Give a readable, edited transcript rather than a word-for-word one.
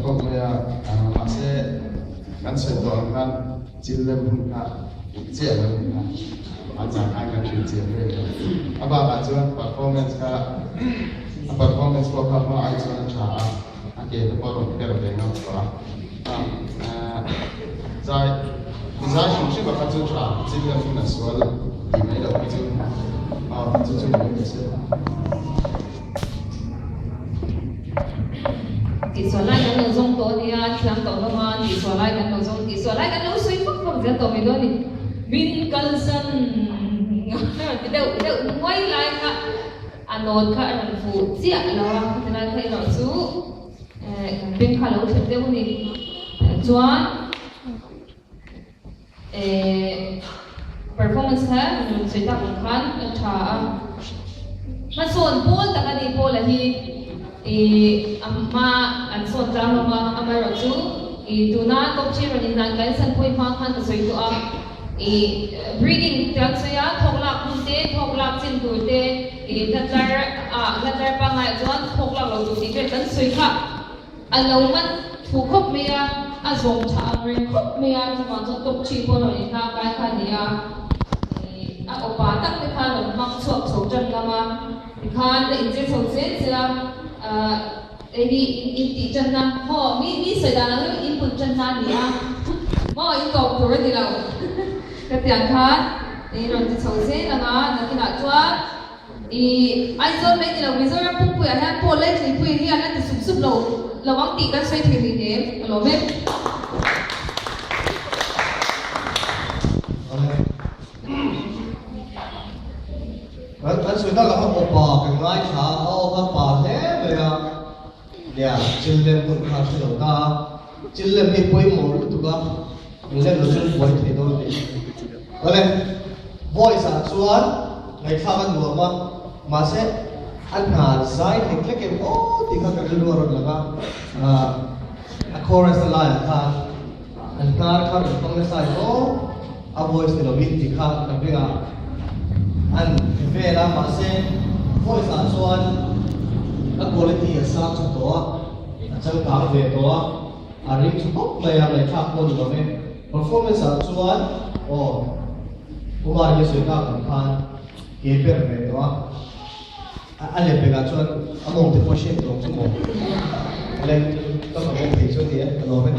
tawk mai a, mahse kan sawi tawh ang khan chil lem hun kha dik chiah lo ni kha a zan khan kan hrilh chian vel a. A bakah chuan performance kha a performance pawh kha hma ai chuan a tha a, a ke te pawh a rawn per ve ngam tawh a. Zai zai hrim hrim a kha chu tha chil lem hun a sual tih mai loh kha chu chu chu ni mai ni se. Tihsual lai kan lo zawng tawh a nia, thiam tawh hlawm a, tihsual lai kan lo zawng, tihsual lai kan lo sawi fak fak zel tawh mai dawn a ni. Min kalsan ti deuh deuh nuai lai kha a nawt kha a rawn fuh chiah lo a, khati lai kha erawh chu kan beng kha a lo thlep deuh a ni. Chuan. Performance kha rawn sawi tak ang khan a tha a, hmasawn pawl tak a ni Paula hi ih a hma an sawn tlang hlawm a, amaherawh chu ih tuna top three rawn inhlan kan san pawhin hma khan ka sawi tawh a, ih breathing te an sawi a, thawk lak hun te, thawk lak chin tur te, ih hlatlar ah hlatlar pangaiah chuan thawk lak lo tur tih vel kan sawi kha. A lo man thu khawp mai a, a zawm tha ang reng khawp mai a, chuvang chuan top three pawh rawn inhlang kai kha a ni a, ih a awpa tak te khan rawn hmang chhuak chho tan ngam a, tikhan a inzir chho zel zel a, ah hei hi in intih tanna maw mi mi sawi dan ang in pun tanna a ni a, maw in tawp tur a ni lo ka ti ang khan in rawn ti chho zel ang a, nakinah chuan. I Aizawl mai ni lo Mizoram pumpuiah hian Paul leh Thlipui hi an la ti sup sup lo lo ang tih kan sawi thei rih em? Ka lawm e. Kan sawi tak ang awpa kan ngaithla a, a aw kha pa hle mai a, nia chil lem hun kha a hre lo ta a, chil lem hi pawimawh lutuk a, in lem lo chuan buai thei dawn a ni. Awle, voice ah chuan ngaihthlak a nuam a, mahse a hna zai hlek hlek em aw tih kha ka rilru a rawn lang a, a chorus na laiah khan an hnar kha rawn hmang nasa em aw, a voice ni lovin tih kha ka bengah an ti vel a, mahse voice ah chuan a quality a sang tha tawh a, a changkang ve tawh a. A ring tha khawp mai a, ngaihthlak pawh ni lo e. Performance ah chuan aw Kumar hi sawi tak ang khan ke ber ve tawh a, a leh pekah chuan a mawng te pawh hriat tawh ang chu maw. Le ka ka mawng thei chu a ni e, ka lawm e.